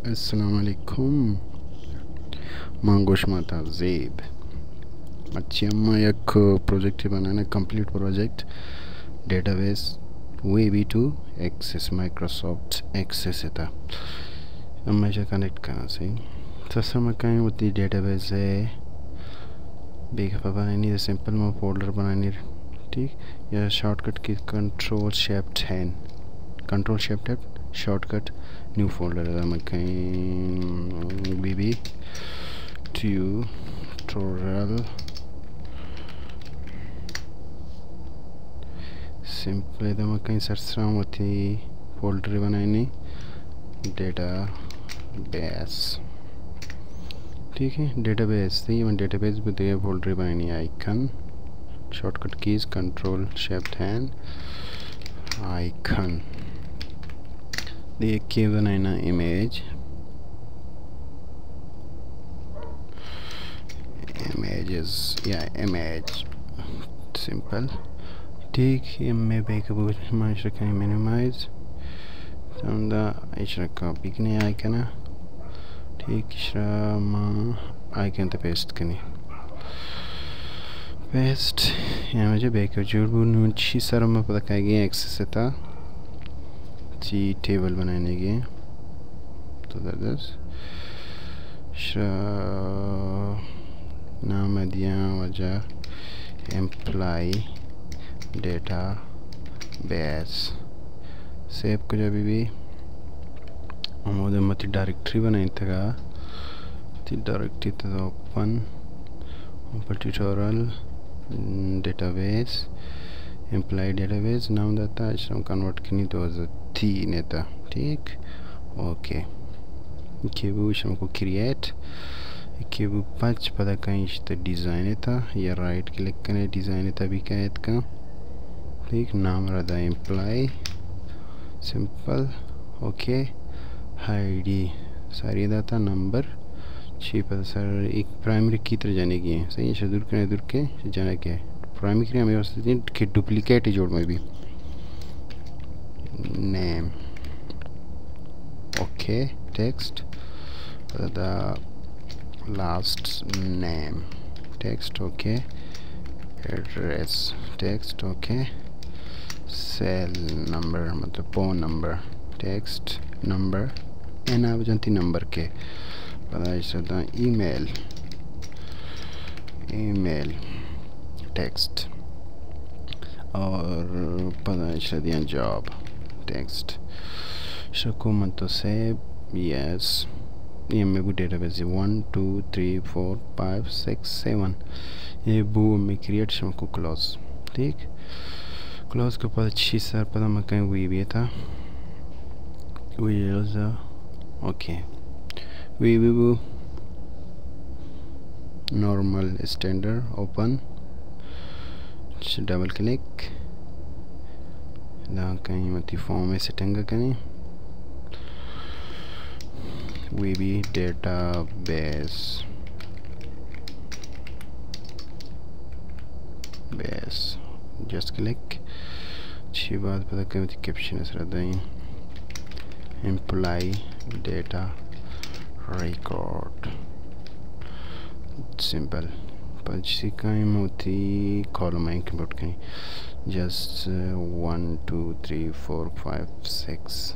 السلام علیکم، من گوش ما تا زیب۔ مرچی ہم یک پروجیکٹ بنانے، complete project, data base V B to access, Microsoft access تا۔ ہم ایشا کنیکٹ کرنا سی۔ سسر مکائیں وتی ڈیٹا بیس ہے۔ بے خبر بنانی، سمپل ما فولڈر بنانی، ٹھیک۔ یا shortcut key control shift ten, control shift ten, shortcut new folder دا مکائیں وی بی ٹیوٹوریل۔ سمپل دا مکائیں سرسرا وتی فولڈر بنائنی، ڈیٹا بیس۔ ٹھیک ہے، ڈیٹا بیس تھی، من ڈیٹا بیس بھی دے فولڈر بنائنی، icon, shortcut keys, control shift ten, icon. دیکھ کے بنائنا امیج، امیجز یا امیج، سمپل۔ ٹھیک، ایم اے بیک بو، ما اشرا کنی منیمائز۔ تمدا اشرا کاپی کنی آئیکن ءَ۔ ٹھیک، اشرا ما آئیکن تے پیسٹ کنی۔ پیسٹ، یا مجھے بیک جوڑ بو۔ نون چی سر ما پتا کائے گی ایکسس تا۔ چی ٹیبل بنائنے گی۔ تو زبردست۔ اشرا نام دیاں واجہ ایمپلائی ڈیٹا بیس۔ سیو کجا بی بی؟ ہمودے متی ڈائریکٹری بنائینتگا۔ تی ڈائریکٹری تا open, open tutorial, data base, employee data base نام داتا، اشرا کنورٹ کنی دو ہزار تین تا۔ ٹھیک، اوکے۔ کہ بو اشرا کو کریٹ، کہ بو پچ، پدا کہیں اشتا ڈیزائن تا، یا رائٹ کلک کنے ڈیزائن تا بھی کہت کن۔ ٹھیک، نام را دا employee, simple, okay. I D ساری داتا، نمبر چی پدا سر ایک پرائمری کی تر جانے گی ہیں، صحیح ہے، دور کنے دور کے جانے کے۔ پرائمری کی ہمیں واسطے دیں کہ ڈپلیکیٹ جوڑ میں بھی۔ نیم، اوکے، ٹیکسٹ، پدا last name, text, okay, address, text, okay, cell number, مطلب فون نمبر، ٹیکسٹ نمبر، این آ بجنتی نمبر کے۔ پدا اشرا دا ای میل، ای میل، ٹیکسٹ، اور پدا اشرا دیاں جاب، ٹیکسٹ۔ شکو من تو سیو، یس۔ یہ میں بو database one, two, three, four, five, six, seven. یہ بو میں کریٹ شمکو کلوز۔ ٹھیک۔ کلوز کو پدا چی سر پدا مکائیں وی بی تا۔ V B, okay. V B بو normal standard open. Double click. دا کہیں متی فارم سیٹنگ کنی۔ V B database. Base. Just click. چی بعد پدا کہ وتی کیپشن سر دیں۔ Employee data record. سمپل۔ پچ سی کائیں موتی کالم انکلوڈ کہیں۔ Just one, two, three, four, five, six.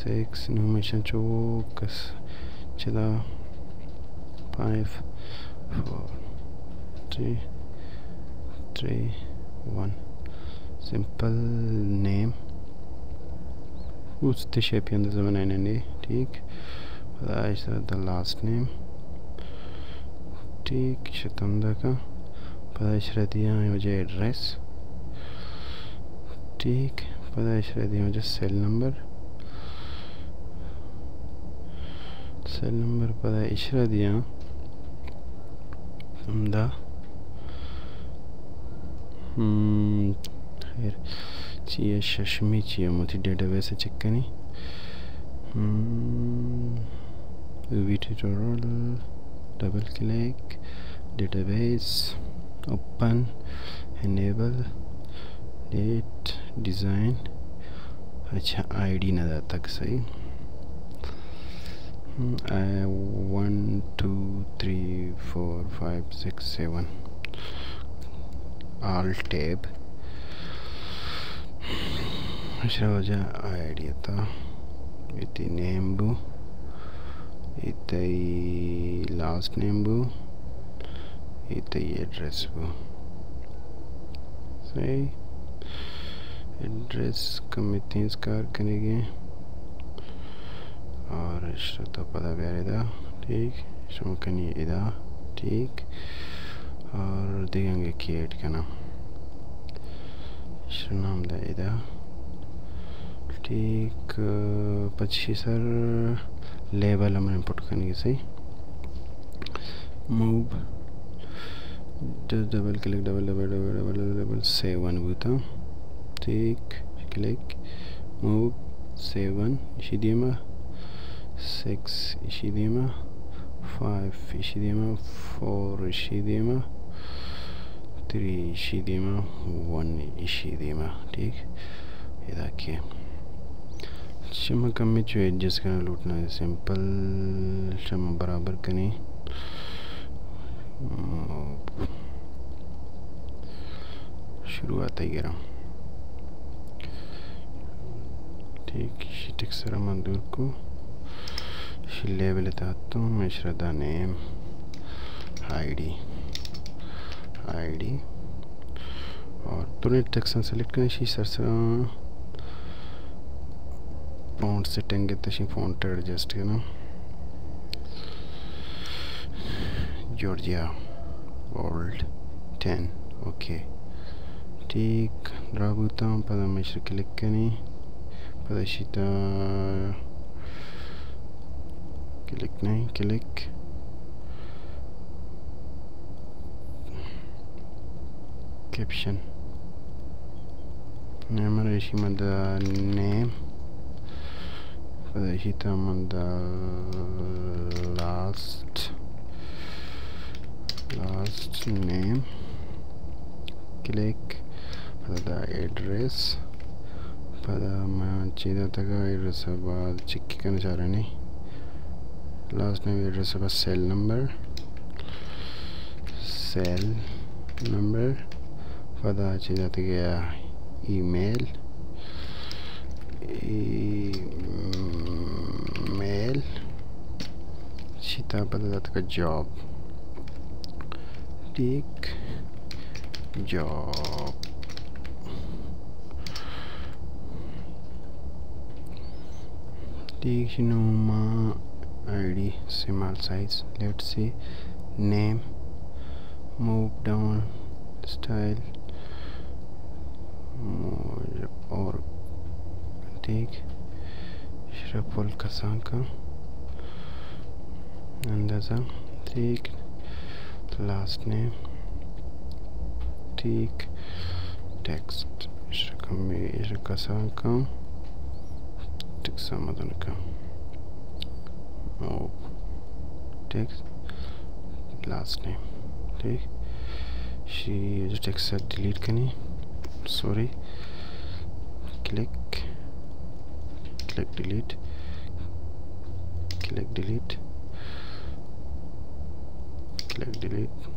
Six, نو مشن چوکس۔ چدا، five, four, three, three, one. Simple name. اس تے شیپی اندازہ بنائیں نے، ٹھیک۔ پدا اشرا دا لاسٹ نیم۔ ٹھیک، شتم دا کا۔ پدا اشرا دیاں واجہ ایڈریس۔ ٹھیک، پدا اشرا دیاں واجہ سیل نمبر۔ سیل نمبر پدا اشرا دیاں۔ ہمدا۔ ہم، خیر۔ چی ہے ششمی چی ہے؟ موتی ڈیٹا بیس چیک کنی۔ ہم، V B tutorial, double click, database, open, enable, date, design, اچھا، آئی ڈی نہ داتگ، صحیح۔ ہم، آ، one, two, three, four, five, six, seven. All tab. اشرا وجہ آئی ڈی تا۔ اے تئی نیم بو۔ اے تئی لاسٹ نیم بو۔ اے تئی ایڈریس بو۔ صحیح۔ ایڈریس کمے تیز کار کنگے۔ اور اشرا تو پدا بیار ادا۔ ٹھیک۔ شما کنی ادا۔ ٹھیک۔ اور دیگنگے کی ایڈ کناں۔ اشرا نام دا ادا۔ ٹھیک۔ پچی سر لیبل ہم انپٹ کنگے، صحیح۔ Move. Double click, double, double, double, double, double, seven بوتا۔ ٹھیک، کلک، موو، سیون، اشی دیما، سکس، اشی دیما، فائیو، اشی دیما، فور، اشی دیما، تھری، اشی دیما، ون، اشی دیما۔ ٹھیک، ادا کے۔ شما کمے چو ایڈجسٹ کنگ لوٹنا، سمپل شما برابر کنی۔ شروعات ءَ گراں۔ ٹھیک، شی ٹیکسٹ سرا من دور کو۔ شی لیبل ءِ تحت تو ہمیشہ دا نیم آئی ڈی، آئی ڈی۔ اور پرنٹ ٹیکسٹ سلیکٹ کریں، شی سر سرا فونٹ سیٹنگ ءَ تشیں فونٹ ایڈجسٹ کناں۔ Georgia bold ten. اوکے۔ ٹھیک، درا بوتاں، پدا ہمیشہ کلک کنی۔ پدا شیتا کلک نہیں، کلک۔ کیپشن۔ نیم ریشی من دا نیم۔ پدا ایشی تا من the last, last name. Click. پدا دا ایڈریس۔ پدا من چی داتگا ایڈریس بعد چکی کن چارنی۔ لاسٹ نیم ایڈریس بعد سیل نمبر۔ Cell number. پدا چی داتگا ای میل۔ ای میل۔ شیتا پدا داتگا جاب۔ ٹھیک۔ جاب۔ ٹھیک، شنو ما I D small size, let's see, name, move down, style, اور ٹھیک، شفل کسانکاں اندازہ، ٹھیک، لاسٹ نیم، ٹھیک، ٹیکسٹ، اشرا کمی، اشرا کسانکاں، ٹیکسٹ مزن کاں۔ او، ٹیکسٹ، لاسٹ نیم، ٹھیک۔ شی ٹیکسٹ ڈیلیٹ کنی، sorry. Click, click delete, click delete, click delete.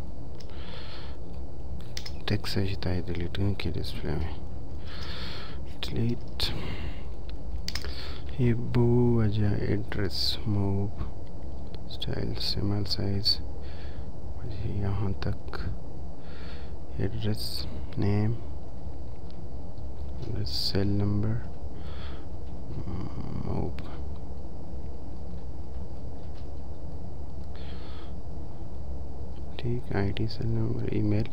Text ہے، شی تائی ڈیلیٹ کنی کہ ڈسپلے میں۔ ڈیلیٹ۔ یہ بو وجہ address, move, style, small size, یہاں تک ایڈریس، نیم، سیل نمبر، موو۔ ٹھیک، آئی ڈی، سیل نمبر، ای میل۔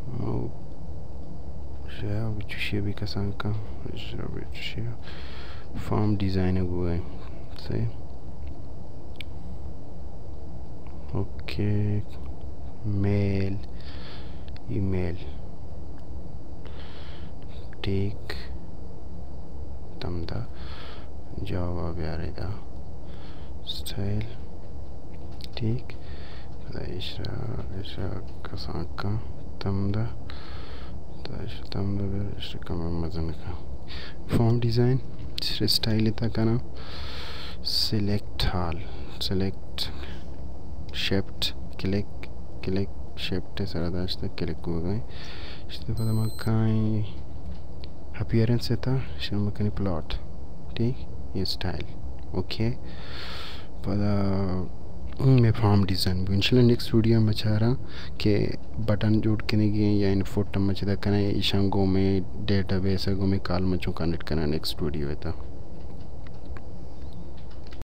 موو۔ شاید چوشی بھی کسان کن۔ شاید چوشی۔ فارم ڈیزائن بوئے۔ صحیح۔ اوکے۔ میل۔ ای میل۔ ٹھیک۔ تمدا۔ جواب بیارے دا۔ اسٹائل۔ ٹھیک۔ پدا ایشرا، ایشرا کسان کن۔ تمدا۔ تا ایشرا تمدا بیار، ایشرا کم مزن کن۔ فارم ڈیزائن، اسٹائل ءِ تہا کناں، select all, select, shift click, click shift ءِ سرا داشتہ، کلک بوگ ءَ ایں۔ اشی ءِ پدا ما کائیں اپیئرنس ءِ تہا، شما کنی پلاٹ، ٹھیک، اے اسٹائل، اوکے۔ پدا مئے فارم ڈیزائن بو۔ انشاءاللہ نیکسٹ ویڈیو ءَ ما چاراں کہ بٹن جوڑ کنگی ایں یا انپوٹ ما چدا کنیں، ایشاں گوں مئے ڈیٹا بیس ءَ گوں مئے کالم ءَ چوں کنیکٹ کناں نیکسٹ ویڈیو ءِ تہا۔